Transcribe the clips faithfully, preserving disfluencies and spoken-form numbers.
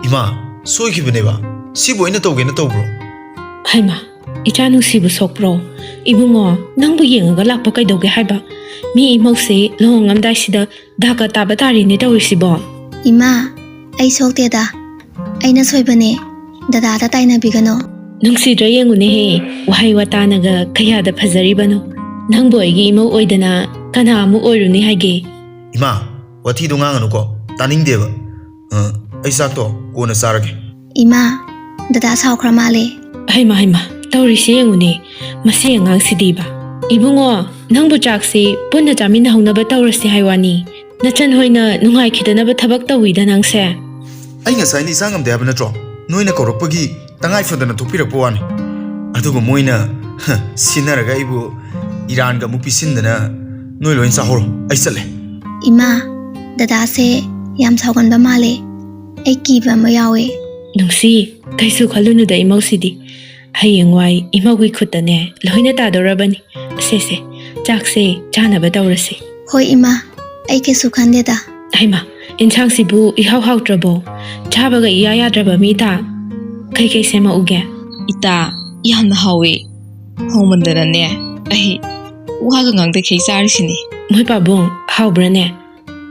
ꯏꯃꯥ, ꯁꯣꯏꯈꯤꯕꯅꯦꯕ꯫ ꯁꯤꯕꯨ ꯑꯩꯅ ꯇꯧꯒꯦꯅ ꯇꯧꯕ꯭ꯔꯣ? ꯍꯩꯃꯥ, ꯏꯆꯥ ꯅꯨꯡꯁꯤꯕꯨ ꯁꯣꯛꯄ꯭ꯔꯣ? ꯏꯕꯨꯡꯉꯣ, ꯅꯪꯕꯨ ꯌꯦꯡꯉꯒ ꯂꯥꯛꯄ ꯀꯩꯗꯧꯒꯦ ꯍꯥꯏꯕ? ꯃꯤ ꯏꯃꯧꯁꯦ ꯂꯨꯍꯣꯡꯉꯝꯗꯥꯏꯁꯤꯗ ꯗꯥꯛꯀ ꯇꯥꯕ ꯇꯥꯔꯤꯅꯦ ꯇꯧꯔꯤꯁꯤꯕꯣ꯫ ꯏꯃꯥ, ꯑꯩ ꯁꯣꯛꯇꯦꯗ꯫ ꯑꯩꯅ ꯁꯣꯏꯕꯅꯦ꯫ ꯗꯗꯥꯗ ꯇꯥꯏꯅꯕꯤꯒꯅꯣ꯫ ꯅꯨꯡꯁꯤꯗ꯭ꯔꯥ ꯌꯦꯡꯉꯨꯅꯦꯍꯦ, ꯋꯥꯍꯩ ꯋꯥꯇꯥꯅꯒ ꯀꯌꯥꯗ ꯐꯖꯔꯤꯕꯅꯣ꯫ ꯅꯪꯕꯨ ꯑꯩꯒꯤ ꯏꯃꯧ ꯑꯣꯏꯗꯅ ꯀꯅꯥ ꯑꯃꯨꯛ ꯑꯣꯏꯔꯨꯅꯤ ꯍꯥꯏꯒꯦ? ꯏꯃꯥ, ꯋꯥꯊꯤꯗꯣ ꯉꯥꯡꯉꯅꯨꯀꯣ, ꯇꯥꯅꯤꯡꯗꯦꯕ꯫ ꯑ, ꯑꯩ ꯆꯥꯛꯇꯣ ꯀꯣꯟꯅ ꯆꯥꯔꯒꯦ꯫ ꯏꯃꯥ, ꯗꯗꯥ ꯁꯥꯎꯈ꯭ꯔ ꯃꯥꯜꯂꯦ꯫ ꯍꯩꯃ ꯍꯩꯃ, ꯇꯧꯔꯤꯁꯤ ꯌꯦꯡꯉꯨꯅꯦ, ꯃꯁꯤ ꯑꯉꯥꯡꯁꯤꯗꯤꯕ꯫ ꯏꯕꯨꯡꯉꯣ, ꯅꯪꯕꯨ ꯆꯥꯛꯁꯤ ꯄꯨꯟꯅ ꯆꯥꯃꯤꯟꯅꯍꯧꯅꯕ ꯇꯧꯔꯁꯤ ꯍꯥꯏ ꯋꯥꯅꯤ꯫ ꯅꯆꯟ ꯍꯣꯏꯅ ꯅꯨꯡꯉꯥꯏꯈꯤꯗꯅꯕ ꯊꯕꯛ ꯇꯧꯋꯤꯗ ꯅꯪꯁꯦ꯫ ꯑꯩ ꯉꯁꯥꯏꯅ ꯏꯁꯥ ꯉꯝꯗꯦ ꯍꯥꯏꯕ ꯅꯠꯇ꯭ꯔꯣ? ꯅꯣꯏꯅ ꯀꯧꯔꯛꯄꯒꯤ ꯇꯉꯥꯏ ꯐꯗꯅ ꯊꯣꯛꯄꯤꯔꯛꯄ ꯋꯥꯅꯤ꯫ ꯑꯗꯨꯒ ꯃꯣꯏꯅ, ꯍ, ꯁꯤꯟꯅꯔꯒ ꯑꯩꯕꯨ ꯏꯔꯥꯟꯒ ꯑꯃꯨꯛ ꯄꯤꯁꯤꯟꯗꯅ, ꯅꯣꯏ ꯂꯣꯏ ꯆꯥꯍꯧꯔꯣ, ꯑꯩ ꯆꯠꯂꯦ꯫ ꯏꯃꯥ, ꯗꯗꯥꯁꯦ ꯌꯥꯝ ꯁꯥꯎꯒꯟꯕ ꯃꯥꯜꯂꯦ꯫ ꯑꯩ ꯀꯤꯕ ꯑꯃ ꯌꯥꯎꯋꯦ꯫ ꯅꯨꯡꯁꯤ, ꯀꯩꯁꯨ ꯈꯜꯂꯨꯅꯨꯗ ꯏꯃꯧꯁꯤꯗꯤ꯫ ꯍꯌꯦꯡꯋꯥꯏ ꯏꯃꯧꯒꯤ ꯈꯨꯠꯇꯅꯦ ꯂꯣꯏꯅ ꯇꯥꯗꯧꯔꯕꯅꯤ꯫ ꯁꯦ ꯁꯦ, ꯆꯥꯛꯁꯦ ꯆꯥꯅꯕ ꯇꯧꯔꯁꯤ꯫ ꯍꯣꯏ ꯏꯃꯥ, ꯑꯩ ꯀꯩꯁꯨ ꯈꯟꯗꯦꯗ꯫ ꯍꯩꯃꯥ, ꯏꯟꯁꯥꯡꯁꯤꯕꯨ ꯏꯍꯥꯎ ꯍꯥꯎꯇ꯭ꯔꯕꯣ? ꯆꯥꯕꯒ ꯏꯌꯥ ꯌꯥꯗ꯭ꯔꯕ ꯃꯤ ꯏꯇꯥ꯫ ꯀꯩꯀꯩ ꯁꯦꯝꯃꯛꯎꯒꯦ? ꯏꯇꯥ, ꯌꯥꯝꯅ ꯍꯥꯎꯋꯦ꯫ ꯍꯥꯎꯃꯟꯗꯅꯅꯦ, ꯑꯩ ꯋꯥꯒ ꯉꯥꯡꯗꯈꯩ ꯆꯥꯔꯤꯁꯤꯅꯤ꯫ ꯃꯣꯏ ꯄꯥꯕꯨꯡ, ꯍꯥꯎꯕ꯭ꯔꯥꯅꯦ?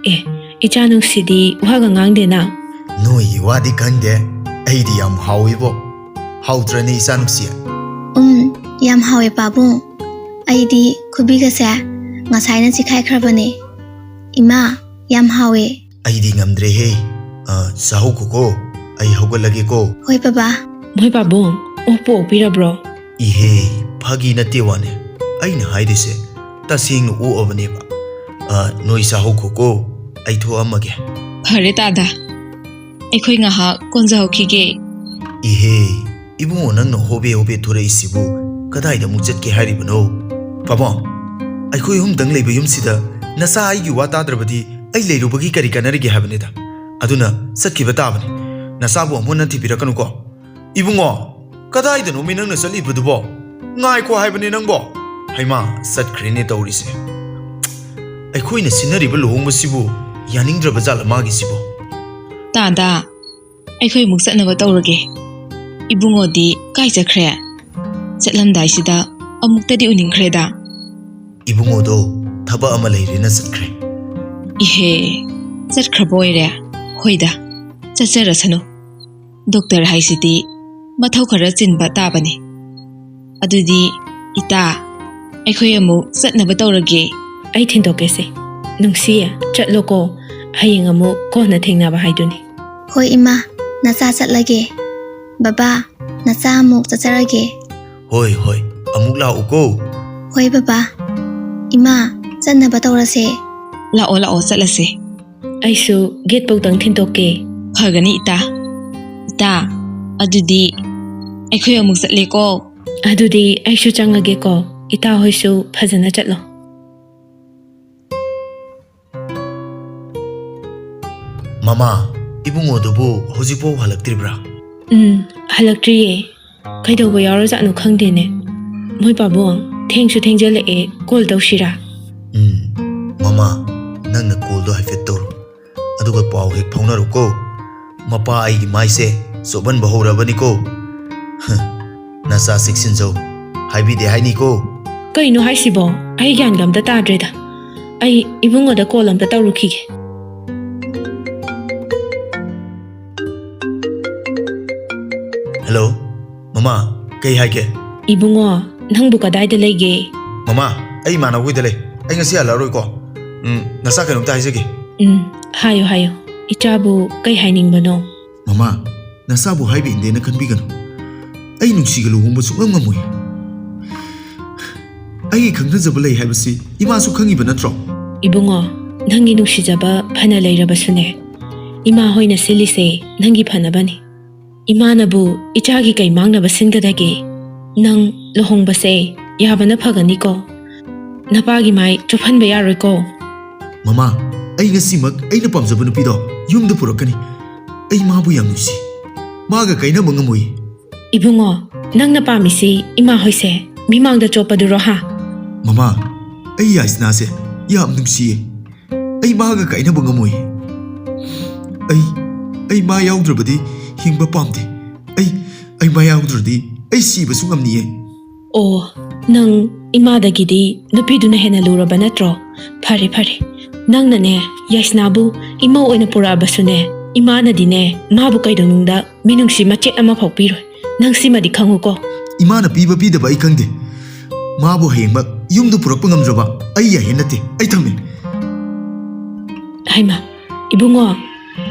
ꯑꯦ, ꯏꯆꯥ ꯅꯨꯡꯁꯤꯗꯤ ꯋꯥꯒ ꯉꯥꯡꯗꯦꯅ꯫ ꯅꯣꯏꯒꯤ ꯋꯥꯗꯤ ꯈꯪꯗꯦ, ꯑꯩꯗꯤ ꯌꯥꯝ ꯍꯥꯎꯋꯤꯕꯣ꯫ ꯍꯥꯎꯇ꯭ꯔꯅꯦ ꯏꯆꯥ ꯅꯨꯡꯁꯤ? ꯎꯝ, ꯌꯥꯝ ꯍꯥꯎꯋꯦ ꯄꯥꯕꯨꯡ꯫ ꯑꯩꯗꯤ ꯈꯨꯕꯤꯒꯁꯦ ꯉꯁꯥꯏꯅ ꯆꯤꯈꯥꯏꯈ꯭ꯔꯕꯅꯦ꯫ ꯏꯃꯥ, ꯌꯥꯝ ꯍꯥꯎꯋꯦ꯫ ꯑꯩꯗꯤ ꯉꯝꯗ꯭ꯔꯦꯍꯦ꯫ ꯑ, ꯆꯥꯍꯧꯈꯣꯀꯣ, ꯑꯩ ꯍꯧꯒꯠꯂꯒꯦꯀꯣ꯫ ꯍꯣꯏ ꯕꯕꯥ꯫ ꯃꯣꯏ ꯄꯥꯕꯨꯡ, ꯑꯣꯛꯄꯨ ꯑꯣꯛꯄꯤꯔꯕ꯭ꯔꯣ? ꯏꯍꯦ, ꯐꯥꯒꯤ ꯅꯠꯇꯦ ꯋꯥꯅꯦ꯫ ꯑꯩꯅ ꯍꯥꯏꯔꯤꯁꯦ ꯇꯁꯦꯡꯅ ꯑꯣꯛꯑꯕꯅꯦꯕ꯫ ꯑ, ꯅꯣꯏ ꯆꯥꯍꯧꯈꯣꯀꯣ, ꯑꯩ ꯊꯣꯛꯑꯝꯃꯒꯦ꯫ ꯐꯔꯦ ꯇꯥꯗ, ꯑꯩꯈꯣꯏ ꯉꯥꯏꯍꯥꯛ ꯀꯣꯟꯖꯍꯧꯈꯤꯒꯦ꯫ ꯏꯍꯦ, ꯏꯕꯨꯡꯉꯣ, ꯅꯪꯅ ꯍꯣꯕꯦ ꯍꯣꯕꯦ ꯊꯣꯔꯛꯏꯁꯤꯕꯨ ꯀꯗꯥꯏꯗ ꯑꯃꯨꯛ ꯆꯠꯀꯦ ꯍꯥꯏꯔꯤꯕꯅꯣ? ꯄꯥꯕꯨꯡ, ꯑꯩꯈꯣꯏ ꯑꯍꯨꯝꯗꯪ ꯂꯩꯕ ꯌꯨꯝꯁꯤꯗ ꯅꯆꯥ ꯑꯩꯒꯤ ꯋꯥ ꯇꯥꯗ꯭ꯔꯕꯗꯤ ꯑꯩ ꯂꯩꯔꯨꯕꯒꯤ ꯀꯔꯤ ꯀꯥꯟꯅꯔꯤꯒꯦ ꯍꯥꯏꯕꯅꯤꯗ꯫ ꯑꯗꯨꯅ ꯆꯠꯈꯤꯕ ꯇꯥꯕꯅꯤ꯫ ꯅꯆꯥꯕꯨ ꯑꯃꯨꯛ ꯍꯟꯅ ꯊꯤꯕꯤꯔꯛꯀꯅꯨꯀꯣ꯫ ꯏꯕꯨꯡꯉꯣ, ꯀꯗꯥꯏꯗꯅꯣꯃꯤ ꯅꯪꯅ ꯆꯠꯂꯤꯕꯗꯨꯕꯣ? ꯉꯥꯏꯈꯣ ꯍꯥꯏꯕꯅꯦ ꯅꯪꯕꯣ꯫ ꯍꯩꯃꯥ, ꯆꯠꯈ꯭ꯔꯦꯅꯦ ꯇꯧꯔꯤꯁꯦ꯫ ꯑꯩꯈꯣꯏꯅ ꯁꯤꯟꯅꯔꯤꯕ ꯂꯨꯍꯣꯡꯕꯁꯤꯕꯨ ꯌꯥꯅꯤꯡꯗ꯭ꯔꯕ ꯖꯥꯠꯂ ꯃꯥꯒꯤꯁꯤꯕꯣ? ꯇꯥꯗ, ꯑꯩꯈꯣꯏ ꯑꯃꯨꯛ ꯆꯠꯅꯕ ꯇꯧꯔꯒꯦ꯫ ꯏꯕꯨꯡꯉꯣꯗꯤ ꯀꯥꯏ ꯆꯠꯈ꯭ꯔꯦ? ꯆꯠꯂꯝꯗꯥꯏꯁꯤꯗ ꯑꯃꯨꯛꯇꯗꯤ ꯎꯅꯤꯡꯈ꯭ꯔꯦꯗ꯫ ꯏꯕꯨꯡꯉꯣꯗꯣ ꯊꯕꯛ ꯑꯃ ꯂꯩꯔꯦꯅ ꯆꯠꯈ꯭ꯔꯦ꯫ ꯏꯍꯦ, ꯆꯠꯈ꯭ꯔꯕ ꯑꯣꯏꯔꯦ? ꯍꯣꯏꯗ, ꯆꯠꯆꯔꯁꯅꯨ꯫ ꯗꯣꯛꯇꯔ ꯍꯥꯏꯁꯤꯗꯤ ꯃꯊꯧ ꯈꯔ ꯆꯤꯟꯕ ꯇꯥꯕꯅꯤ꯫ ꯑꯗꯨꯗꯤ ꯏꯇꯥ, ꯑꯩꯈꯣꯏ ꯑꯃꯨꯛ ꯆꯠꯅꯕ ꯇꯧꯔꯒꯦ꯫ ꯑꯩ ꯊꯤꯟꯗꯣꯛꯀꯦꯁꯦ꯫ ꯅꯨꯡꯁꯤ, ꯆꯠꯂꯣꯀꯣ꯫ ꯍꯌꯦꯡ ꯑꯃꯨꯛ ꯀꯣꯟꯅ ꯊꯦꯡꯅꯕ ꯍꯥꯏꯗꯨꯅꯤ꯫ ꯍꯣꯏ ꯏꯃꯥ, ꯅꯆꯥ ꯆꯠꯂꯒꯦ꯫ ꯕꯕꯥ, ꯅꯆꯥ ꯑꯃꯨꯛ ꯆꯠꯆꯔꯒꯦ꯫ ꯍꯣꯏ, ꯍꯣꯏ, ꯑꯃꯨꯛ ꯂꯥꯛꯎꯀꯣ꯫ ꯍꯣꯏ ꯕꯕꯥ꯫ ꯏꯃꯥ, ꯆꯠꯅꯕ ꯇꯧꯔꯁꯦ꯫ ꯂꯥꯛꯑꯣ, ꯂꯥꯛꯑꯣ, ꯆꯠꯂꯁꯦ꯫ ꯑꯩꯁꯨ ꯒꯦꯠ ꯐꯥꯎꯗꯪ ꯊꯤꯟꯗꯣꯛꯀꯦ꯫ ꯐꯒꯅꯤ ꯏꯇꯥ꯫ ꯏꯇꯥ, ꯑꯗꯨꯗꯤ ꯑꯩꯈꯣꯏ ꯑꯃꯨꯛ ꯆꯠꯂꯦꯀꯣ꯫ ꯑꯗꯨꯗꯤ ꯑꯩꯁꯨ ꯆꯪꯉꯒꯦꯀꯣ꯫ ꯏꯇꯥ ꯍꯣꯏꯁꯨ ꯐꯖꯅ ꯆꯠꯂꯣ꯫ ꯃꯃꯥ, ꯏꯕꯨꯡꯉꯣꯗꯨꯕꯨ ꯍꯧꯖꯤꯛꯐꯥꯎ ꯍꯜꯂꯛꯇ꯭ꯔꯤꯕ꯭ꯔꯥ? ꯎꯝ, ꯍꯜꯂꯛꯇ꯭ꯔꯤꯌꯦ꯫ ꯀꯩꯗꯧꯕ ꯌꯥꯎꯔꯖꯥꯠꯅꯣ ꯈꯪꯗꯦꯅꯦ꯫ ꯃꯣꯏ ꯄꯥꯕꯨꯡ, ꯊꯦꯡꯁꯨ ꯊꯦꯡꯖꯜꯂꯛꯑꯦ, ꯀꯣꯜ ꯇꯧꯁꯤꯔꯥ? ꯎꯝ, ꯃꯃꯥ, ꯅꯪꯅ ꯀꯣꯜꯗꯣ ꯍꯥꯏꯐꯦꯠ ꯇꯧꯔꯣ꯫ ꯑꯗꯨꯒ ꯄꯥꯎ ꯍꯦꯛ ꯐꯥꯎꯅꯔꯨꯀꯣ꯫ ꯃꯄꯥ ꯑꯩꯒꯤ ꯃꯥꯏꯁꯦ ꯆꯣꯞꯍꯟꯕ ꯍꯧꯔꯕꯅꯤꯀꯣ꯫ ꯍ, ꯅꯆꯥ ꯆꯦꯛꯁꯤꯟꯖꯧ꯫ ꯍꯥꯏꯕꯤꯗꯦ ꯍꯥꯏꯅꯤꯀꯣ꯫ ꯀꯩꯅꯣ ꯍꯥꯏꯁꯤꯕꯣ? ꯑꯩ ꯒ꯭ꯌꯥꯟꯒ ꯑꯝꯇ ꯇꯥꯗ꯭ꯔꯦꯗ꯫ ꯑꯩ ꯏꯕꯨꯡꯉꯣꯗ ꯀꯣꯜ ꯑꯝꯇ ꯇꯧꯔꯨꯈꯤꯒꯦ꯫ ꯍꯜꯂꯣ, ꯃꯃꯥ, ꯀꯩ ꯍꯥꯏꯒꯦ? ꯏꯕꯨꯡꯉꯣ, ꯅꯪꯕꯨ ꯀꯗꯥꯏꯗ ꯂꯩꯒꯦ? ꯃꯃꯥ, ꯑꯩ ꯏꯃꯥꯟꯅꯕ ꯍꯣꯏꯗ ꯂꯩ꯫ ꯑꯩ ꯉꯁꯤ ꯍꯜꯂꯛꯑꯔꯣꯏꯀꯣ꯫ ꯎꯝ, ꯅꯆꯥ ꯀꯩꯅꯣꯝꯇ ꯍꯥꯏꯖꯒꯦ꯫ ꯎꯝ, ꯍꯥꯏꯌꯨ, ꯍꯥꯏꯌꯨ꯫ ꯏꯆꯥꯕꯨ ꯀꯩ ꯍꯥꯏꯅꯤꯡꯕꯅꯣ? ꯃꯃꯥ, ꯅꯆꯥꯕꯨ ꯍꯥꯏꯕ ꯏꯟꯗꯦꯅ ꯈꯟꯕꯤꯒꯅꯨ꯫ ꯑꯩ ꯅꯨꯡꯁꯤꯒ ꯂꯨꯍꯣꯡꯕ ꯁꯨꯡꯉꯝ ꯉꯝꯃꯣꯏ꯫ ꯑꯩꯒꯤ ꯈꯪꯅꯖꯕ ꯂꯩ ꯍꯥꯏꯕꯁꯤ ꯏꯃꯥꯁꯨ ꯈꯪꯉꯤꯕ ꯅꯠꯇ꯭ꯔꯣ? ꯏꯕꯨꯡꯉꯣ, ꯅꯪꯒꯤ ꯅꯨꯡꯁꯤꯖꯕ ꯐꯅ ꯂꯩꯔꯕꯁꯨꯅꯦ, ꯏꯃꯥ ꯍꯣꯏꯅ ꯁꯤꯜꯂꯤꯁꯦ ꯅꯪꯒꯤ ꯐꯅꯕꯅꯤ꯫ ꯏꯃꯥꯅꯕꯨ ꯏꯆꯥꯒꯤ ꯀꯩ ꯃꯥꯡꯅꯕ ꯁꯤꯟꯒꯗꯒꯦ? ꯅꯪ ꯂꯨꯍꯣꯡꯕꯁꯦ ꯌꯥꯕꯅ ꯐꯒꯅꯤꯀꯣ꯫ ꯅꯄꯥꯒꯤ ꯃꯥꯏ ꯆꯣꯞꯍꯟꯕ ꯌꯥꯔꯣꯏꯀꯣ꯫ ꯃꯃꯥ, ꯑꯩ ꯉꯁꯤꯃꯛ ꯑꯩꯅ ꯄꯥꯝꯖꯕ ꯅꯨꯄꯤꯗꯣ ꯌꯨꯝꯗ ꯄꯨꯔꯛꯀꯅꯤ꯫ ꯑꯩ ꯃꯥꯕꯨ ꯌꯥꯝ ꯅꯨꯡꯁꯤ꯫ ꯃꯥꯒ ꯀꯥꯏꯅꯕ ꯉꯝꯃꯣꯏ꯫ ꯏꯕꯨꯡꯉꯣ, ꯅꯪꯅ ꯄꯥꯝꯃꯤꯁꯤ ꯏꯃꯥ ꯍꯣꯏꯁꯦ ꯃꯤꯃꯥꯡꯗ ꯆꯣꯞꯄꯗꯨꯔꯣ ꯍꯥ? ꯃꯃꯥ, ꯑꯩ ꯌꯥꯏꯁꯅꯥꯁꯦ ꯌꯥꯝ ꯅꯨꯡꯁꯤꯌꯦ꯫ ꯑꯩ ꯃꯥꯒ ꯀꯥꯏꯅꯕ ꯉꯝꯃꯣꯏ꯫ ꯑꯩ ꯑꯩ ꯃꯥ ꯌꯥꯎꯗ꯭ꯔꯕꯗꯤ ꯍꯤꯡꯕ ꯄꯥꯝꯗꯦ꯫ ꯑꯩ, ꯑꯩ ꯃꯥ ꯌꯥꯎꯗ꯭ꯔꯗꯤ ꯑꯩ ꯁꯤꯕꯁꯨ ꯉꯝꯅꯤꯌꯦ꯫ ꯑꯣ, ꯅꯪ ꯏꯃꯥꯗꯒꯤꯗꯤ ꯅꯨꯄꯤꯗꯨꯅ ꯍꯦꯟꯅ ꯂꯨꯔꯕ ꯅꯠꯇ꯭ꯔꯣ? ꯐꯔꯦ, ꯐꯔꯦ꯫ ꯅꯪꯅꯅꯦ, ꯌꯥꯏꯁꯅꯥꯕꯨ ꯏꯃꯧ ꯑꯣꯏꯅ ꯄꯨꯔꯛꯑꯕꯁꯨꯅꯦ, ꯏꯃꯥꯅꯗꯤꯅꯦ, ꯃꯥꯕꯨ ꯀꯩꯗꯧꯅꯨꯡꯗ ꯃꯤꯅꯨꯡꯁꯤ ꯃꯆꯦꯠ ꯑꯃꯐꯥꯎ ꯄꯤꯔꯣꯏ꯫ ꯅꯪ ꯁꯤꯃꯗꯤ ꯈꯪꯉꯨꯀꯣ꯫ ꯏꯃꯥꯅ ꯄꯤꯕ ꯄꯤꯗꯕ ꯑꯩ ꯈꯪꯗꯦ꯫ ꯃꯥꯕꯨ ꯍꯌꯦꯡꯃꯛ ꯌꯨꯝꯗ ꯄꯨꯔꯛꯄ ꯉꯝꯗ꯭ꯔꯕ ꯑꯩ ꯌꯥꯏꯍꯦ ꯅꯠꯇꯦ꯫ ꯑꯩ ꯊꯝꯃꯦ꯫ ꯍꯩꯃꯥ, ꯏꯕꯨꯡꯉꯣ,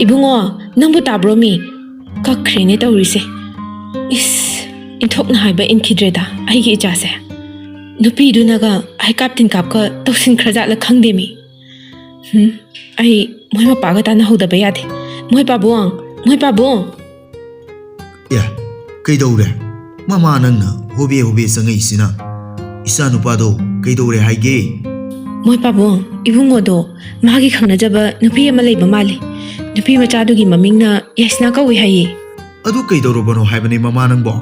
ꯏꯕꯨꯡꯉꯣ, ꯅꯪꯕꯨ ꯇꯥꯕ꯭ꯔꯣ ꯃꯤ? ꯀꯛꯈ꯭ꯔꯦꯅꯦ ꯇꯧꯔꯤꯁꯦ꯫ ꯏꯁ, ꯏꯟꯊꯣꯛꯅ ꯍꯥꯏꯕ ꯏꯟꯈꯤꯗ꯭ꯔꯦꯗ ꯑꯩꯒꯤ ꯏꯆꯥꯁꯦ꯫ ꯅꯨꯄꯤꯗꯨꯅꯒ ꯍꯩꯀꯥꯞ ꯇꯤꯟꯀꯥꯞꯀ ꯇꯧꯁꯤꯟꯈ꯭ꯔꯖꯥꯠꯂ ꯈꯪꯗꯦ ꯃꯤ꯫ ꯍꯨꯝ, ꯑꯩ ꯃꯣꯏ ꯃꯄꯥꯒ ꯇꯥꯟꯅꯍꯧꯗꯕ ꯌꯥꯗꯦ꯫ ꯃꯣꯏ ꯄꯥꯕꯨꯡ, ꯃꯣꯏ ꯄꯥꯕꯨꯡ! ꯑꯦ, ꯀꯩꯗꯧꯔꯦ? ꯃꯃꯥ ꯅꯪꯅ ꯍꯣꯕꯦ ꯍꯣꯕꯦ ꯆꯪꯉꯛꯏꯁꯤꯅ? ꯏꯆꯥ ꯅꯨꯄꯥꯗꯣ ꯀꯩꯗꯧꯔꯦ ꯍꯥꯏꯒꯦ? ꯃꯣꯏ ꯄꯥꯕꯨꯡ, ꯏꯕꯨꯡꯉꯣꯗꯣ ꯃꯥꯒꯤ ꯈꯪꯅꯖꯕ ꯅꯨꯄꯤ ꯑꯃ ꯂꯩꯕ ꯃꯥꯜꯂꯤ꯫ ꯅꯨꯄꯤ ꯃꯆꯥꯗꯨꯒꯤ ꯃꯃꯤꯡꯅ ꯌꯥꯏꯁꯅꯥ ꯀꯧꯏ ꯍꯥꯏꯌꯦ꯫ ꯑꯗꯨ ꯀꯩꯗꯧꯔꯕꯅꯣ ꯍꯥꯏꯕꯅꯦ ꯃꯃꯥ ꯅꯪꯕꯣ?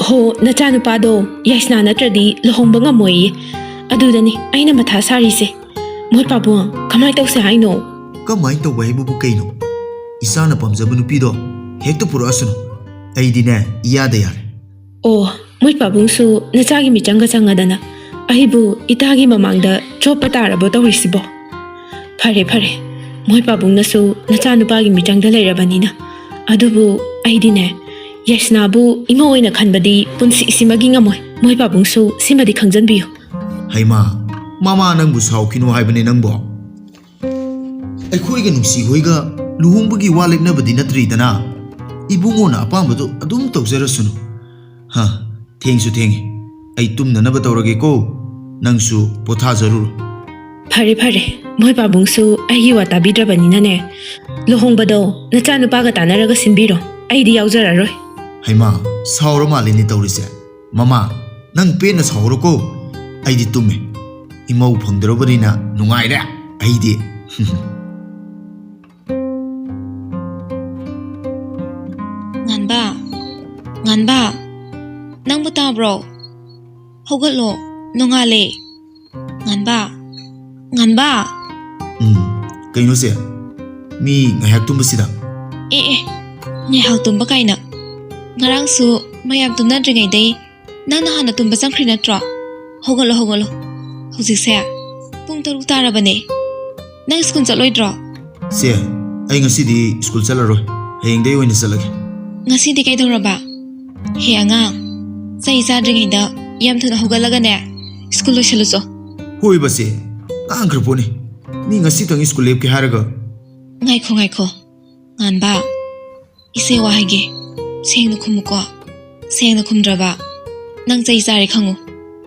ꯍꯣ, ꯅꯆꯥꯅꯨꯄꯥꯗꯣ ꯌꯥꯏꯁꯅꯥ ꯅꯠꯇ꯭ꯔꯗꯤ ꯂꯨꯍꯣꯡꯕ ꯉꯝꯃꯣꯏꯌꯦ꯫ ꯑꯗꯨꯗꯅꯤ ꯑꯩꯅ ꯃꯊꯥ ꯁꯥꯔꯤꯁꯦ꯫ ꯃꯣꯏ ꯄꯥꯕꯨꯡ, ꯀꯃꯥꯏ ꯇꯧꯁꯦ ꯍꯥꯏꯅꯣ? ꯀꯃꯥꯏ ꯇꯧꯕ ꯍꯥꯏꯕꯕꯨ ꯀꯩꯅꯣ? ꯏꯆꯥꯅ ꯄꯥꯝꯖꯕ ꯅꯨꯄꯤꯗꯣ ꯍꯦꯛꯇ ꯄꯨꯔꯛꯑꯁꯅꯨ꯫ ꯑꯩꯗꯤꯅꯦ, ꯏꯌꯥꯗ ꯌꯥꯔꯦ꯫ ꯑꯣ, ꯃꯣꯏ ꯄꯥꯕꯨꯡꯁꯨ ꯅꯆꯥꯒꯤ ꯃꯤꯆꯪꯒ ꯆꯪꯉꯗꯅ ꯑꯩꯕꯨ ꯏꯇꯥꯒꯤ ꯃꯃꯥꯡꯗ ꯆꯣꯞꯄ ꯇꯥꯔꯕꯣ ꯇꯧꯔꯤꯁꯤꯕꯣ? ꯐꯔꯦ, ꯐꯔꯦ, ꯃꯣꯏ ꯄꯥꯕꯨꯡꯅꯁꯨ ꯅꯆꯥꯅꯨꯄꯥꯒꯤ ꯃꯤꯆꯪꯗ ꯂꯩꯔꯕꯅꯤꯅ꯫ ꯑꯗꯨꯕꯨ ꯑꯩꯗꯤꯅꯦ, ꯌꯥꯏꯁꯅꯥꯕꯨ ꯏꯃꯧ ꯑꯣꯏꯅ ꯈꯟꯕꯗꯤ ꯄꯨꯟꯁꯤꯁꯤꯃꯒꯤ ꯉꯝꯃꯣꯏ꯫ ꯃꯣꯏ ꯄꯥꯕꯨꯡꯁꯨ ꯁꯤꯃꯗꯤ ꯈꯪꯖꯟꯕꯤꯌꯨ꯫ ꯍꯩꯃꯥ, ꯃꯃꯥ ꯅꯪꯕꯨ ꯁꯥꯎꯈꯤꯅꯨ ꯍꯥꯏꯕꯅꯦ ꯅꯪꯕꯣ꯫ ꯑꯩꯈꯣꯏꯒ ꯅꯨꯡꯁꯤ ꯍꯣꯏꯒ ꯂꯨꯍꯣꯡꯕꯒꯤ ꯋꯥ ꯂꯦꯞꯅꯕꯗꯤ ꯅꯠꯇ꯭ꯔꯤꯗꯅ꯫ ꯏꯕꯨꯡꯉꯣꯅ ꯑꯄꯥꯝꯕꯗꯨ ꯑꯗꯨꯝ ꯇꯧꯖꯔꯁꯅꯨ꯫ ꯍꯥ, ꯊꯦꯡꯁꯨ ꯊꯦꯡꯉꯦ꯫ ꯑꯩ ꯇꯨꯝꯅꯅꯕ ꯇꯧꯔꯒꯦꯀꯣ꯫ ꯅꯪꯁꯨ ꯄꯣꯊꯥꯖꯔꯨꯔꯣ꯫ ꯐꯔꯦ, ꯐꯔꯦ꯫ ꯃꯣꯏ ꯄꯥꯕꯨꯡꯁꯨ ꯑꯩꯒꯤ ꯋꯥ ꯇꯥꯕꯤꯗ꯭ꯔꯕꯅꯤꯅꯅꯦ, ꯂꯨꯍꯣꯡꯕꯗꯣ ꯅꯆꯥꯅꯨꯄꯥꯒ ꯇꯥꯟꯅꯔꯒ ꯁꯤꯟꯕꯤꯔꯣ꯫ ꯑꯩꯗꯤ ꯌꯥꯎꯖꯔꯔꯣꯏ꯫ ꯍꯩꯃꯥ, ꯁꯥꯎꯔ ꯃꯥꯜꯂꯦꯅꯦ ꯇꯧꯔꯤꯁꯦ꯫ ꯃꯃꯥ, ꯅꯪ ꯄꯦꯟꯅ ꯁꯥꯎꯔꯣꯀꯣ꯫ ꯑꯩꯗꯤ ꯇꯨꯝꯃꯦ꯫ ꯏꯃꯧ ꯐꯪꯗ꯭ꯔꯕꯅꯤꯅ ꯅꯨꯡꯉꯥꯏꯔꯦ ꯑꯩꯗꯤ꯫ ꯉꯥꯟꯕ, ꯉꯥꯟꯕ, ꯅꯪꯕꯨ ꯇꯥꯕ꯭ꯔꯣ? ꯍꯧꯒꯠꯂꯣ, ꯅꯣꯡꯉꯥꯜꯂꯦ꯫ ꯉꯥꯟꯕ, ꯉꯥꯟꯕ꯫ ꯎꯝ, ꯀꯩꯅꯣꯁꯦ? ꯃꯤ ꯉꯥꯏꯍꯥꯛ ꯇꯨꯝꯕꯁꯤꯗ? ꯑꯦ ꯑꯦ, ꯉꯥꯏꯍꯥꯛ ꯇꯨꯝꯕ ꯀꯥꯏꯅ꯫ ꯉꯔꯥꯡꯁꯨ ꯃꯌꯥꯝ ꯇꯨꯝꯅꯗ꯭ꯔꯤꯉꯩꯗꯩ ꯅꯪꯅ ꯍꯥꯟꯅ ꯇꯨꯝꯕ ꯆꯪꯈ꯭ꯔꯤ ꯅꯠꯇ꯭ꯔꯣ? ꯍꯧꯒꯠꯂꯣ, ꯍꯧꯒꯠꯂꯣ꯫ ꯍꯧꯖꯤꯛꯁꯦ ꯄꯨꯡ ꯇꯔꯨꯛ ꯇꯥꯔꯕꯅꯦ꯫ ꯅꯪ ꯁ꯭ꯀꯨꯜ ꯆꯠꯂꯣꯏꯗ꯭ꯔꯣ? ꯆꯦ, ꯑꯩ ꯉꯁꯤꯗꯤ ꯁ꯭ꯀꯨꯜ ꯆꯠꯂꯔꯣꯏ꯫ ꯍꯌꯦꯡꯗꯩ ꯑꯣꯏꯅ ꯆꯠꯂꯒꯦ꯫ ꯉꯁꯤꯗꯤ ꯀꯩꯗꯧꯔꯕ? ꯍꯦ ꯑꯉꯥꯡ, ꯆꯩ ꯆꯥꯗ꯭ꯔꯤꯉꯩꯗ ꯌꯥꯝ ꯊꯨꯅ ꯍꯧꯒꯠꯂꯒꯅꯦ, ꯁ꯭ꯀꯨꯜ ꯂꯣꯏꯁꯜꯂꯨꯆꯣ꯫ ꯍꯣꯏꯕ ꯆꯦ, ꯉꯥꯡꯈ꯭ꯔ ꯄꯣꯠꯅꯤ꯫ ꯃꯤ ꯉꯁꯤꯇꯪ ꯁ꯭ꯀꯨꯜ ꯂꯦꯞꯀꯦ ꯍꯥꯏꯔꯒ꯫ ꯉꯥꯏꯈꯣ, ꯉꯥꯏꯈꯣ꯫ ꯉꯥꯟꯕ, ꯏꯆꯦ ꯋꯥ ꯍꯥꯏꯒꯦ꯫ ꯁꯦꯡꯅ ꯈꯨꯝꯃꯨꯀꯣ꯫ ꯁꯦꯡꯅ ꯈꯨꯝꯗ꯭ꯔꯕ ꯅꯪ ꯆꯩ ꯆꯥꯔꯦ ꯈꯪꯉꯨ꯫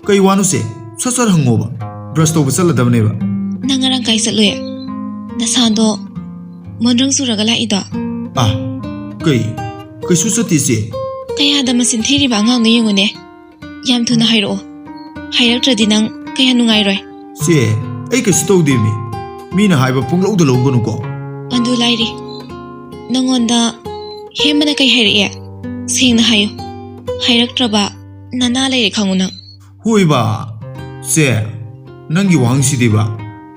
ꯀꯩ ꯋꯥꯅꯣ ꯆꯦ? ꯁꯠ ꯁꯠ ꯍꯪꯉꯣꯕ꯫ ꯕ꯭ꯔꯁ ꯇꯧꯕ ꯆꯠꯂꯗꯕꯅꯦꯕ꯫ ꯅꯪ ꯉꯔꯥꯡ ꯀꯥꯏ ꯆꯠꯂꯨꯏ? ꯅꯁꯥꯗꯣ ꯃꯣꯟꯗ꯭ꯔꯪ ꯆꯨꯔꯒ ꯂꯥꯛꯏꯗꯣ? ꯑꯥ, ꯀꯩ? ꯀꯩꯁꯨ ꯆꯠꯇꯦ ꯆꯦ꯫ ꯀꯌꯥꯗ ꯃꯆꯤꯟ ꯊꯤꯔꯤꯕ ꯑꯉꯥꯡꯅꯣ ꯌꯦꯡꯉꯨꯅꯦ꯫ ꯌꯥꯝ ꯊꯨꯅ ꯍꯥꯏꯔꯛꯑꯣ꯫ ꯍꯥꯏꯔꯛꯇ꯭ꯔꯗꯤ ꯅꯪ ꯀꯌꯥ ꯅꯨꯡꯉꯥꯏꯔꯣꯏ꯫ ꯆꯦ, ꯑꯩ ꯀꯩꯁꯨ ꯇꯧꯗꯦꯃꯤ꯫ ꯃꯤꯅ ꯍꯥꯏꯕ ꯄꯨꯡꯂꯧꯗ ꯂꯧꯒꯅꯨꯀꯣ꯫ ꯑꯗꯨ ꯂꯥꯏꯔꯤ꯫ ꯅꯪꯉꯣꯟꯗ ꯍꯦꯃꯅ ꯀꯩ ꯍꯥꯏꯔꯛꯑꯦ? ꯁꯦꯡꯅ ꯍꯥꯏꯌꯨ꯫ ꯍꯥꯏꯔꯛꯇ꯭ꯔꯕ ꯅꯅꯥ ꯂꯩꯔꯦ ꯈꯪꯉꯨ ꯅꯪ꯫ ꯍꯣꯏꯕ, ꯆꯦ, ꯅꯪꯒꯤ ꯋꯥꯍꯪꯁꯤꯗꯤꯕ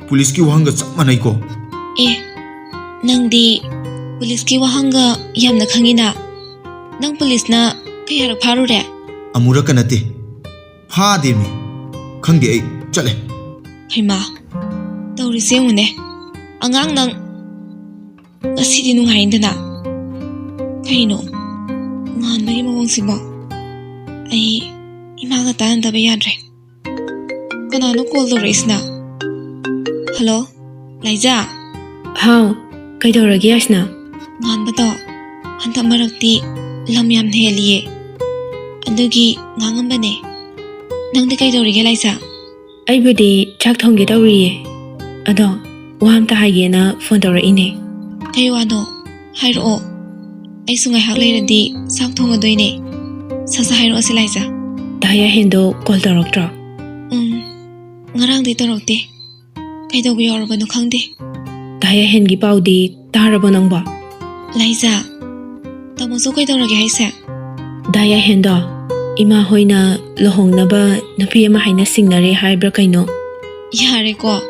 ꯄꯨꯂꯤꯁꯀꯤ ꯋꯥꯍꯪꯒ ꯆꯞ ꯃꯥꯟꯅꯩꯀꯣ꯫ ꯑꯦ, ꯅꯪꯗꯤ ꯄꯨꯂꯤꯁꯀꯤ ꯋꯥꯍꯪꯒ ꯌꯥꯝꯅ ꯈꯪꯉꯤꯅ꯫ ꯅꯪ ꯄꯨꯂꯤꯁꯅ ꯀꯌꯥꯔꯛ ꯐꯥꯔꯨꯔꯦ? ꯑꯃꯨꯔꯛꯀ ꯅꯠꯇꯦ꯫ ꯐꯥꯗꯦꯃꯤ꯫ ꯈꯪꯗꯦ ꯑꯩ꯫ ꯆꯠꯂꯦ꯫ ꯍꯩꯃꯥ, ꯇꯧꯔꯤꯁꯦ ꯌꯦꯡꯉꯨꯅꯦ꯫ ꯑꯉꯥꯡ ꯅꯪ ꯉꯁꯤꯗꯤ ꯅꯨꯡꯉꯥꯏꯗꯅ꯫ ꯀꯩꯅꯣ ꯉꯥꯟꯕꯒꯤ ꯃꯑꯣꯡꯁꯤꯕꯣ? ꯑꯩ ꯏꯃꯥꯒ ꯇꯥꯟꯅꯗꯕ ꯌꯥꯗ꯭ꯔꯦ꯫ ꯀꯅꯥꯅꯣ ꯀꯣꯜ ꯇꯧꯔꯛꯏꯁꯤꯅ? ꯍꯜꯂꯣ, ꯂꯥꯏꯖꯥ? ꯍꯥꯎ, ꯀꯩꯗꯧꯔꯒꯦ ꯌꯥꯏꯁꯅꯥ? ꯉꯥꯟꯕꯗꯣ ꯍꯟꯗꯛ ꯃꯔꯛꯇꯤ ꯂꯝ ꯌꯥꯝꯅ ꯍꯦꯜꯂꯤꯌꯦ, ꯑꯗꯨꯒꯤ ꯉꯥꯡꯉꯝꯕꯅꯦ꯫ ꯅꯪꯗꯤ ꯀꯩꯗꯧꯔꯤꯒꯦ ꯂꯥꯏꯖꯥ? ꯑꯩꯕꯨꯗꯤ ꯆꯥꯛ ꯊꯣꯡꯒꯦ ꯇꯧꯔꯤꯌꯦ꯫ ꯑꯗꯣ ꯋꯥ ꯑꯝꯇ ꯍꯥꯏꯒꯦꯅ ꯐꯣꯟ ꯇꯧꯔꯛꯏꯅꯦ꯫ ꯀꯩ ꯋꯥꯅꯣ? ꯍꯥꯏꯔꯛꯑꯣ꯫ ꯑꯩꯁꯨ ꯉꯥꯏꯍꯥꯛ ꯂꯩꯔꯗꯤ ꯆꯥꯛ ꯊꯣꯡꯉꯗꯣꯏꯅꯦ꯫ ꯁꯠ ꯁꯠ ꯍꯥꯏꯔꯛꯑꯣꯁꯦ ꯂꯥꯏꯖꯥ꯫ ꯗꯥ ꯌꯥꯍꯦꯟꯗꯣ ꯀꯣꯜ ꯇꯧꯔꯛꯇ꯭ꯔꯣ? ꯎꯝ, ꯉꯔꯥꯡꯗꯤ ꯇꯧꯔꯛꯇꯦ꯫ ꯀꯩꯗꯧꯕ ꯌꯥꯎꯔꯕꯅꯣ ꯈꯪꯗꯦ꯫ ꯗꯥ ꯌꯥꯍꯦꯟꯒꯤ ꯄꯥꯎꯗꯤ ꯇꯥꯔꯕꯣ ꯅꯪꯕꯣ? ꯂꯥꯏꯖꯥ, ꯇꯥꯃꯣꯁꯨ ꯀꯩꯗꯧꯔꯒꯦ ꯍꯥꯏꯁꯦ? ꯗꯥ ꯌꯥꯍꯦꯟꯗꯣ ꯏꯃꯥ ꯍꯣꯏꯅ ꯂꯨꯍꯣꯡꯅꯕ ꯅꯨꯄꯤ ꯑꯃ ꯍꯥꯏꯅ ꯁꯤꯡꯅꯔꯦ ꯍꯥꯏꯕ꯭ꯔꯥ ꯀꯩꯅꯣ? ꯌꯥꯔꯦꯀꯣ,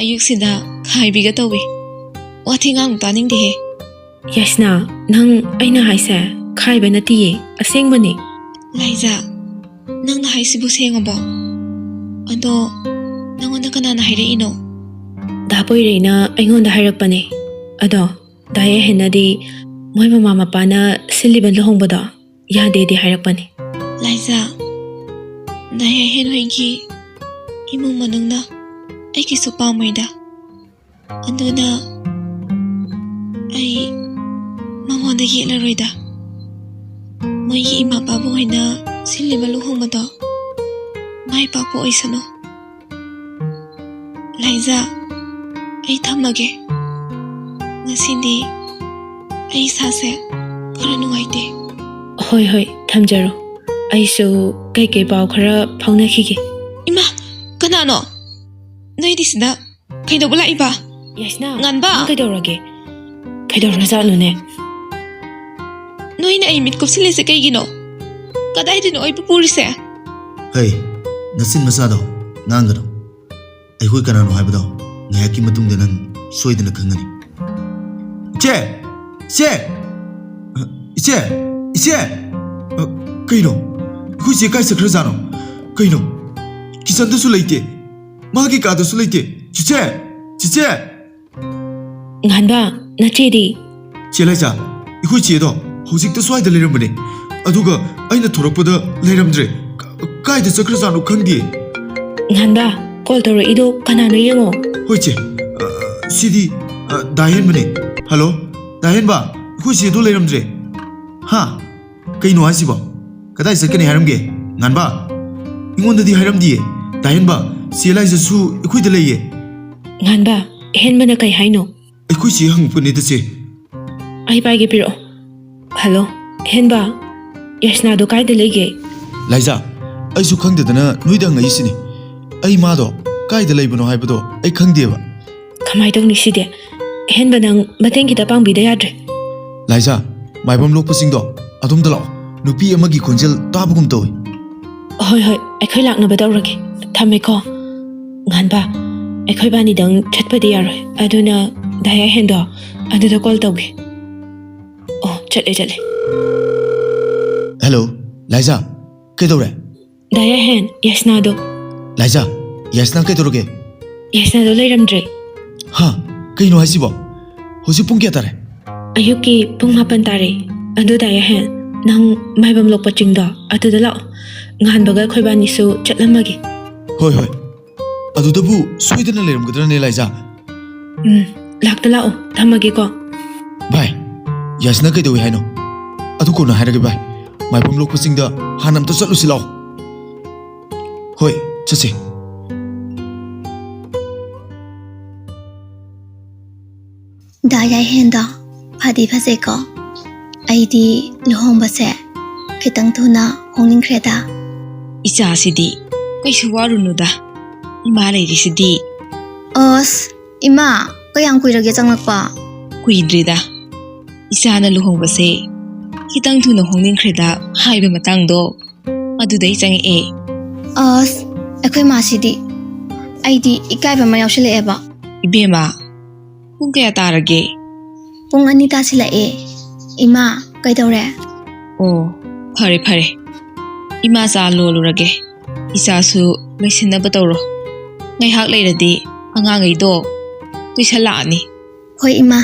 ꯑꯌꯨꯛꯁꯤꯗ ꯈꯥꯏꯕꯤꯒ ꯇꯧꯏ꯫ ꯋꯥꯊꯤ ꯉꯥꯡꯕ ꯇꯥꯅꯤꯡꯗꯦꯍꯦ꯫ ꯌꯥꯏꯁꯅꯥ, ꯅꯪ ꯑꯩꯅ ꯍꯥꯏꯁꯦ ꯈꯥꯏꯕ ꯅꯠꯇꯤꯌꯦ, ꯑꯁꯦꯡꯕꯅꯦ꯫ ꯂꯥꯏꯖꯥ, ꯅꯪꯅ ꯍꯥꯏꯁꯤꯕꯨ ꯁꯦꯡꯉꯕꯣ? ꯑꯗꯣ ꯅꯪꯉꯣꯟꯗ ꯀꯅꯥꯅ ꯍꯥꯏꯔꯛꯏꯅꯣ? ꯗꯥ ꯄꯣꯏꯔꯩꯅ ꯑꯩꯉꯣꯟꯗ ꯍꯥꯏꯔꯛꯄꯅꯦ꯫ ꯑꯗꯣ ꯗꯥ ꯌꯥꯏꯍꯦꯟꯅꯗꯤ ꯃꯣꯏ ꯃꯃꯥ ꯃꯄꯥꯅ ꯁꯤꯜꯂꯤꯕ ꯂꯨꯍꯣꯡꯕꯗꯣ ꯌꯥꯗꯦꯗꯤ ꯍꯥꯏꯔꯛꯄꯅꯦ꯫ ꯂꯥꯏꯖꯥ, ꯗꯥ ꯌꯥꯏꯍꯦꯟ ꯍꯣꯏꯒꯤ ꯏꯃꯨꯡ ꯃꯅꯨꯡꯅ ꯑꯩꯒꯤꯁꯨ ꯄꯥꯝꯃꯣꯏꯗ꯫ ꯑꯗꯨꯅ ꯑꯩ ꯃꯉꯣꯟꯗ ꯌꯦꯠꯂꯔꯣꯏꯗ꯫ ꯃꯣꯏꯒꯤ ꯏꯃꯥ ꯄꯥꯕꯨꯡ ꯍꯣꯏꯅ ꯁꯤꯜꯂꯤꯕ ꯂꯨꯍꯣꯡꯕꯗꯣ ꯃꯥꯏ ꯄꯥꯛꯄ ꯑꯣꯏꯁꯅꯨ꯫ ꯂꯥꯏꯖꯥ, ꯑꯩ ꯊꯝꯃꯒꯦ꯫ ꯉꯁꯤꯗꯤ ꯑꯩ ꯏꯁꯥꯁꯦ ꯈꯔ ꯅꯨꯡꯉꯥꯏꯇꯦ꯫ ꯍꯣꯏ, ꯍꯣꯏ, ꯊꯝꯖꯔꯣ꯫ ꯑꯩꯁꯨ ꯀꯩꯀꯩ ꯄꯥꯎ ꯈꯔ ꯐꯥꯎꯅꯈꯤꯒꯦ꯫ ꯏꯃꯥ, ꯀꯅꯥꯅꯣ? ꯅꯣꯏꯗꯤ ꯁꯤꯗ ꯀꯩꯗꯧꯕ ꯂꯥꯛꯏꯕ? ꯌꯥꯏꯁꯅꯥ, ꯉꯥꯟꯕ! ꯅꯪ ꯀꯩꯗꯧꯔꯒꯦ? ꯀꯩꯗꯧꯔꯖꯥꯠꯅꯣꯅꯦ? ꯅꯣꯏꯅ ꯑꯩ ꯃꯤꯠ ꯀꯨꯞꯁꯤꯜꯂꯤꯁꯦ ꯀꯩꯒꯤꯅꯣ? ꯀꯗꯥꯏꯗꯅꯣ ꯑꯩꯕꯨ ꯄꯨꯔꯤꯁꯦ? ꯍꯩ, ꯅꯆꯤꯟ ꯃꯆꯥꯗꯣ ꯉꯥꯡꯒꯅꯨ꯫ ꯑꯩꯈꯣꯏ ꯀꯅꯥꯅꯣ ꯍꯥꯏꯕꯗꯣ ꯉꯥꯏꯍꯥꯛꯀꯤ ꯃꯇꯨꯡꯗ ꯅꯪ ꯁꯣꯏꯗꯅ ꯈꯪꯒꯅꯤ꯫ ꯏꯆꯦ! ꯏꯆꯦ! ꯏꯆꯦ! ꯏꯆꯦ! ꯑ, ꯀꯩꯅꯣ? ꯑꯩꯈꯣꯏ ꯆꯦ ꯀꯥꯏ ꯆꯠꯈ꯭ꯔꯖꯥꯠꯅꯣ? ꯀꯩꯅꯣ? ꯀꯤꯆꯟꯗꯁꯨ ꯂꯩꯇꯦ꯫ ꯃꯥꯒꯤ ꯀꯥꯗꯁꯨ ꯂꯩꯇꯦ꯫ ꯆꯤꯆꯦ! ꯆꯤꯆꯦ! ꯉꯥꯟꯕ, ꯅꯆꯦꯗꯤ? ꯆꯦ ꯂꯥꯏꯖꯥ, ꯑꯩꯈꯣꯏ ꯆꯦꯗꯣ ꯍꯧꯖꯤꯛꯇ ꯁ꯭ꯋꯥꯏꯗ ꯂꯩꯔꯝꯕꯅꯦ꯫ ꯑꯗꯨꯒ ꯑꯩꯅ ꯊꯣꯔꯛꯄꯗ ꯂꯩꯔꯝꯗ꯭ꯔꯦ꯫ ꯀ-, ꯀꯥꯏꯗ ꯆꯠꯈ꯭ꯔꯖꯥꯠꯅꯣ ꯈꯪꯗꯦ꯫ ꯉꯥꯟꯕ, ꯀꯣꯜ ꯇꯧꯔꯛꯏꯗꯣ ꯀꯅꯥꯅꯣ ꯌꯦꯡꯉꯣ꯫ ꯍꯣꯏ ꯆꯦ, ꯑ, ꯁꯤꯗꯤ, ꯑ, ꯗꯥ ꯍꯦꯟꯕꯅꯦ꯫ ꯍꯜꯂꯣ, ꯗꯥ ꯍꯦꯟꯕ, ꯑꯩꯈꯣꯏ ꯆꯦꯗꯣ ꯂꯩꯔꯝꯗ꯭ꯔꯦ꯫ ꯍꯥ? ꯀꯩꯅꯣ ꯍꯥꯏꯁꯤꯕꯣ? ꯀꯗꯥꯏ ꯆꯠꯀꯅꯤ ꯍꯥꯏꯔꯝꯒꯦ? ꯉꯥꯟꯕ, ꯑꯩꯉꯣꯟꯗꯗꯤ ꯍꯥꯏꯔꯝꯗꯤꯌꯦ꯫ ꯗꯥ ꯍꯦꯟꯕ, ꯆꯦ ꯂꯥꯏꯖꯥꯁꯨ ꯑꯩꯈꯣꯏꯗ ꯂꯩꯌꯦ꯫ ꯉꯥꯟꯕ, ꯍꯦꯟꯕꯅ ꯀꯩ ꯍꯥꯏꯅꯣ? ꯑꯩꯈꯣꯏ ꯆꯦ ꯍꯪꯉꯛꯄꯅꯤꯗ ꯆꯦ꯫ ꯑꯩ ꯄꯥꯏꯒꯦ, ꯄꯤꯔꯛꯑꯣ꯫ ꯍꯜꯂꯣ, ꯍꯦꯟꯕ, ꯌꯥꯏꯁꯅꯥꯗꯣ ꯀꯥꯏꯗ ꯂꯩꯒꯦ? ꯂꯥꯏꯖꯥ, ꯑꯩꯁꯨ ꯈꯪꯗꯗꯅ ꯅꯣꯏꯗ ꯍꯪꯉꯛꯏꯁꯤꯅꯤ꯫ ꯑꯩ ꯃꯥꯗꯣ ꯀꯥꯏꯗ ꯂꯩꯕꯅꯣ ꯍꯥꯏꯕꯗꯣ ꯑꯩ ꯈꯪꯗꯦꯕ꯫ ꯀꯃꯥꯏ ꯇꯧꯅꯤ ꯁꯤꯗꯤ? ꯍꯦꯟꯕ, ꯅꯪ ꯃꯇꯦꯡ ꯈꯤꯇ ꯄꯥꯡꯕꯤꯗ ꯌꯥꯗ꯭ꯔꯦ꯫ ꯂꯥꯏꯖꯥ, ꯃꯥꯏꯕꯝ ꯂꯣꯛꯄꯁꯤꯡꯗꯣ ꯑꯗꯣꯝꯗ ꯂꯥꯛꯑꯣ꯫ ꯅꯨꯄꯤ ꯑꯃꯒꯤ ꯈꯣꯟꯖꯦꯜ ꯇꯥꯕꯒꯨꯝ ꯇꯧꯏ꯫ ꯍꯣꯏ, ꯍꯣꯏ, ꯑꯩꯈꯣꯏ ꯂꯥꯛꯅꯕ ꯇꯧꯔꯒꯦ꯫ ꯊꯝꯃꯦꯀꯣ꯫ ꯉꯥꯟꯕ, ꯑꯩꯈꯣꯏ ꯕꯥꯅꯤꯗꯪ ꯆꯠꯄꯗꯤ ꯌꯥꯔꯣꯏ꯫ ꯑꯗꯨꯅ ꯗꯥ ꯌꯥꯏꯍꯦꯟꯗꯣ ꯑꯗꯨꯗ ꯀꯣꯜ ꯇꯧꯒꯦ꯫ ꯆꯠꯂꯦ, ꯆꯠꯂꯦ꯫ ꯍꯦꯜꯂꯣ, ꯂꯥꯏꯖꯥ, ꯀꯩꯗꯧꯔꯦ? ꯗꯥ ꯌꯥꯏꯍꯦꯟ, ꯌꯥꯏꯁꯅꯥꯗꯣ꯫ ꯂꯥꯏꯖꯥ, ꯌꯥꯏꯁꯅꯥ ꯀꯩꯗꯧꯔꯒꯦ? ꯌꯥꯏꯁꯅꯥꯗꯣ ꯂꯩꯔꯝꯗ꯭ꯔꯦ꯫ ꯍꯥ? ꯀꯩꯅꯣ ꯍꯥꯏꯁꯤꯕꯣ? ꯍꯧꯖꯤꯛ ꯄꯨꯡ ꯀꯌꯥ ꯇꯥꯔꯦ? ꯑꯌꯨꯛꯀꯤ ꯄꯨꯡ ꯃꯥꯄꯟ ꯇꯥꯔꯦ꯫ ꯑꯗꯨ ꯗꯥ ꯌꯥꯏꯍꯦꯟ, ꯅꯪ ꯃꯥꯏꯕꯝ ꯂꯣꯛꯄ ꯆꯤꯡꯗꯣ ꯑꯗꯨꯗ ꯂꯥꯛꯑꯣ꯫ ꯉꯍꯥꯟꯕꯒ ꯑꯩꯈꯣꯏꯕꯥꯅꯤꯁꯨ ꯆꯠꯂꯝꯃꯒꯦ꯫ ꯍꯣꯏ, ꯍꯣꯏ꯫ ꯑꯗꯨꯗꯕꯨ ꯁꯣꯏꯗꯅ ꯂꯩꯔꯝꯒꯗ꯭ꯔꯅꯦ, ꯂꯥꯏꯖꯥ? ꯎꯝ, ꯂꯥꯛꯇ ꯂꯥꯛꯑꯣ꯫ ꯊꯝꯃꯒꯦꯀꯣ꯫ ꯚꯥꯏ, ꯌꯥꯏꯁꯅꯥ ꯀꯩꯗꯧꯏ ꯍꯥꯏꯅꯣ? ꯑꯗꯨ ꯀꯣꯟꯅ ꯍꯥꯏꯔꯒꯦ ꯚꯥꯏ꯫ ꯃꯥꯏꯕꯝ ꯂꯣꯛꯄ ꯆꯤꯡꯗ ꯍꯥꯟꯅ ꯑꯝꯇ ꯆꯠꯂꯨꯁꯤ ꯂꯥꯛꯑꯣ꯫ ꯍꯣꯏ, ꯆꯠꯁꯦ꯫ ꯗꯥ ꯌꯥꯏꯍꯦꯟꯗꯣ ꯐꯗꯤ ꯐꯖꯩꯀꯣ꯫ ꯑꯩꯗꯤ ꯂꯨꯍꯣꯡꯕꯁꯦ ꯈꯤꯇꯪ ꯊꯨꯅ ꯍꯣꯡꯅꯤꯡꯈ꯭ꯔꯦꯗ꯫ ꯏꯆꯥꯁꯤꯗꯤ ꯀꯩꯁꯨ ꯋꯥꯔꯨꯅꯨꯗ, ꯏꯃꯥ ꯂꯩꯔꯤꯁꯤꯗꯤ꯫ ꯑꯁ, ꯏꯃꯥ, ꯀꯌꯥꯝ ꯀꯨꯏꯔꯒꯦ ꯆꯪꯂꯛꯄ? ꯀꯨꯏꯗ꯭ꯔꯤꯗ꯫ ꯏꯆꯥꯅ ꯂꯨꯍꯣꯡꯕꯁꯦ ꯈꯤꯇꯪ ꯊꯨꯅ ꯍꯣꯡꯅꯤꯡꯈ꯭ꯔꯦꯗ ꯍꯥꯏꯕ ꯃꯇꯥꯡꯗꯣ, ꯑꯗꯨꯗꯩ ꯆꯪꯉꯛꯑꯦ꯫ ꯑꯁ, ꯑꯩꯈꯣꯏ ꯃꯥꯁꯤꯗꯤ꯫ ꯑꯩꯗꯤ ꯏꯀꯥꯏꯕ ꯑꯃ ꯌꯥꯎꯁꯤꯜꯂꯛꯑꯦꯕ꯫ ꯏꯕꯦꯝꯃ, ꯄꯨꯡ ꯀꯌꯥ ꯇꯥꯔꯒꯦ? ꯄꯨꯡ ꯑꯅꯤ ꯇꯥꯁꯤꯜꯂꯛꯑꯦ꯫ ꯏꯃꯥ, ꯀꯩꯗꯧꯔꯦ? ꯑꯣ, ꯐꯔꯦ, ꯐꯔꯦ꯫ ꯏꯃꯥ ꯆꯥ ꯂꯣꯜꯂꯨꯔꯒꯦ꯫ ꯏꯆꯥꯁꯨ ꯂꯣꯏꯁꯤꯟꯅꯕ ꯇꯧꯔꯣ꯫ ꯉꯥꯏꯍꯥꯛ ꯂꯩꯔꯗꯤ ꯑꯉꯥꯡꯈꯩꯗꯣ ꯇꯨꯏꯁꯟ ꯂꯥꯛꯑꯅꯤ꯫ ꯍꯣꯏ, ꯏꯃꯥ꯫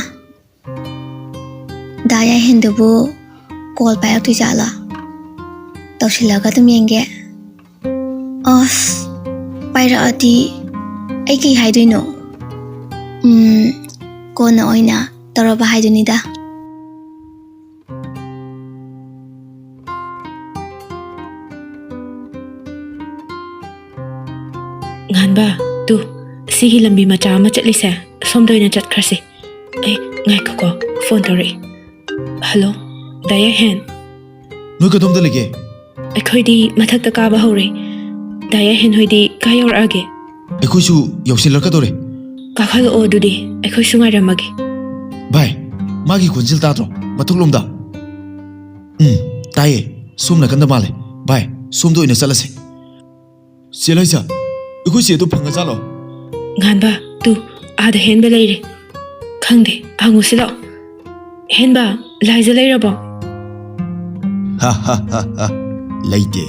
ꯗꯥ ꯌꯥꯏꯍꯦꯟꯗꯨꯕꯨ ꯀꯣꯜ ꯄꯥꯏꯔꯛꯇꯣꯏꯖꯥꯠꯂꯣ? ꯇꯧꯁꯤꯜꯂꯒ ꯑꯗꯨꯝ ꯌꯦꯡꯒꯦ꯫ ꯑꯁ, ꯄꯥꯏꯔꯛꯑꯗꯤ ꯑꯩ ꯀꯩ ꯍꯥꯏꯗꯣꯏꯅꯣ? ꯎꯝ, ꯀꯣꯟꯅ ꯑꯣꯏꯅ ꯇꯧꯔꯕ ꯍꯥꯏꯗꯨꯅꯤꯗ꯫ ꯉꯥꯟꯕ, ꯇꯨ, ꯁꯤꯒꯤ ꯂꯝꯕꯤ ꯃꯆꯥ ꯑꯃ ꯆꯠꯂꯤꯁꯦ, ꯁꯣꯝꯗ ꯑꯣꯏꯅ ꯆꯠꯈ꯭ꯔꯁꯤ꯫ ꯑꯦ, ꯉꯥꯏꯈꯣꯀꯣ, ꯐꯣꯟ ꯇꯧꯔꯛꯏ꯫ ꯍꯜꯂꯣ, ꯗꯥ ꯌꯥꯏꯍꯦꯟ꯫ ꯅꯣꯏ ꯀꯗꯣꯝꯗ ꯂꯩꯒꯦ? ꯑꯩꯈꯣꯏꯗꯤ ꯃꯊꯛꯇ ꯀꯥꯕ ꯍꯧꯔꯦ꯫ ꯗꯥ ꯌꯥꯏꯍꯦꯟ ꯍꯣꯏꯗꯤ ꯀꯥꯏ ꯌꯧꯔꯛꯑꯒꯦ? ꯑꯩꯈꯣꯏꯁꯨ ꯌꯧꯁꯤꯜꯂꯛꯀꯗꯧꯔꯦ꯫ ꯀꯥꯈꯠꯂꯛꯑꯣ ꯑꯗꯨꯗꯤ, ꯑꯩꯈꯣꯏꯁꯨ ꯉꯥꯏꯔꯝꯃꯒꯦ꯫ ꯚꯥꯏ, ꯃꯥꯒꯤ ꯈꯣꯟꯖꯦꯜ ꯇꯥꯗ꯭ꯔꯣ? ꯃꯊꯛꯂꯣꯝꯗ꯫ ꯎꯝ, ꯇꯥꯏꯌꯦ꯫ ꯁꯣꯝ ꯅꯥꯀꯟꯗ ꯃꯥꯜꯂꯦ꯫ ꯚꯥꯏ, ꯁꯣꯝꯗ ꯑꯣꯏꯅ ꯆꯠꯂꯁꯦ꯫ ꯆꯦ ꯂꯥꯏꯖꯥ, ꯑꯩꯈꯣꯏ ꯆꯦꯗꯣ ꯐꯪꯉꯖꯥꯠꯂꯣ? ꯉꯥꯟꯕ, ꯇꯨ, ꯑꯥꯗ ꯍꯦꯟꯕ ꯂꯩꯔꯦ꯫ ꯈꯪꯗꯦ, ꯍꯪꯉꯨꯁꯤ ꯂꯥꯛꯑꯣ꯫ ꯍꯦꯟꯕ, ꯂꯥꯏꯖ ꯂꯩꯔꯕꯣ? ꯍ ꯍ ꯍ ꯍ꯫ ꯂꯩꯇꯦ꯫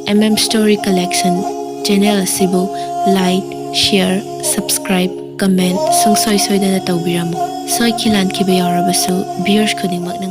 M M Story Collection channel ꯑꯁꯤꯕꯨ like, share, subscribe, comment ꯁꯨꯡꯁꯣꯏ ꯁꯣꯏꯗꯅ ꯇꯧꯕꯤꯔꯝꯃꯨ꯫ ꯁꯣꯏꯈꯤ ꯂꯥꯟꯈꯤꯕ ꯌꯥꯎꯔꯕꯁꯨ viewers ꯈꯨꯗꯤꯡꯃꯛꯅ